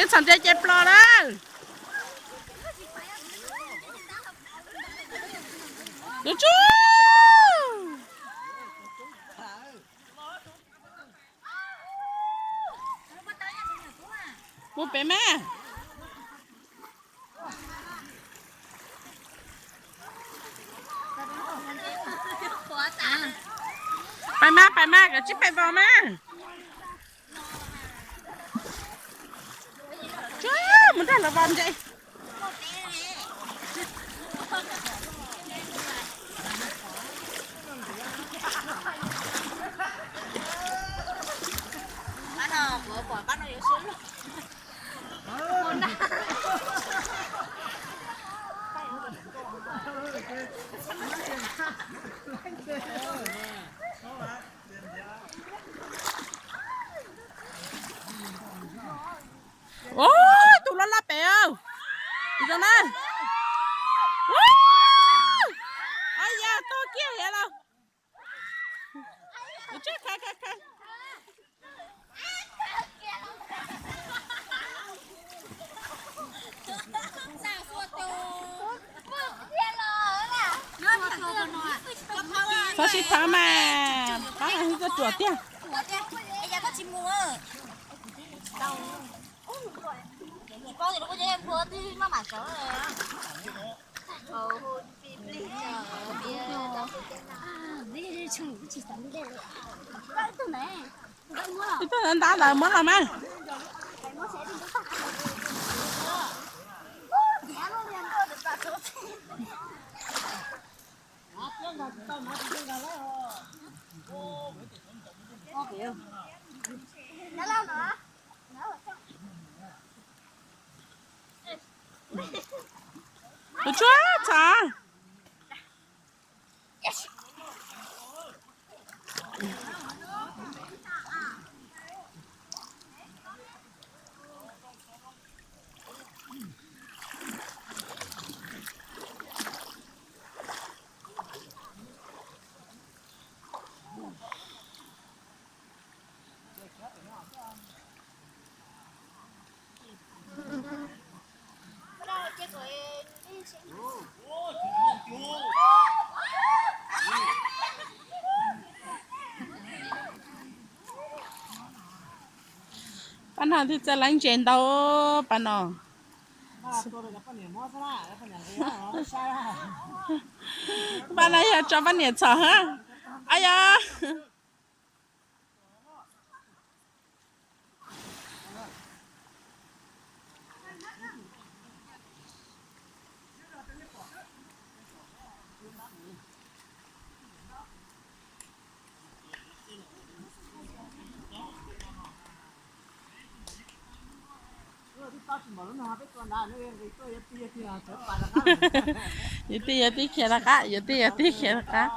Txhom ntses ces plos lawm. Tus tsub. Mus pem mas. Pais mas, pais mas, koj tsis pais vos mas. Mus nrog lawv vos ntses. Ub, tus loj loj pem. Tus zoo na. Ub, yog tuag kiag hiav los. Txhob sib thab mas, pab no tuaj ruam tiag. Ib tug ntab ntawd muab los mas. Tus tshuab txhob. Pab no twb txawj laib ntses ntau, pab no. Pab no yog tso poj niam txhom hab. Ay yog. Yuav tib yuav tib khiav rov qab, yuav tib yuav tib khiav rov qab.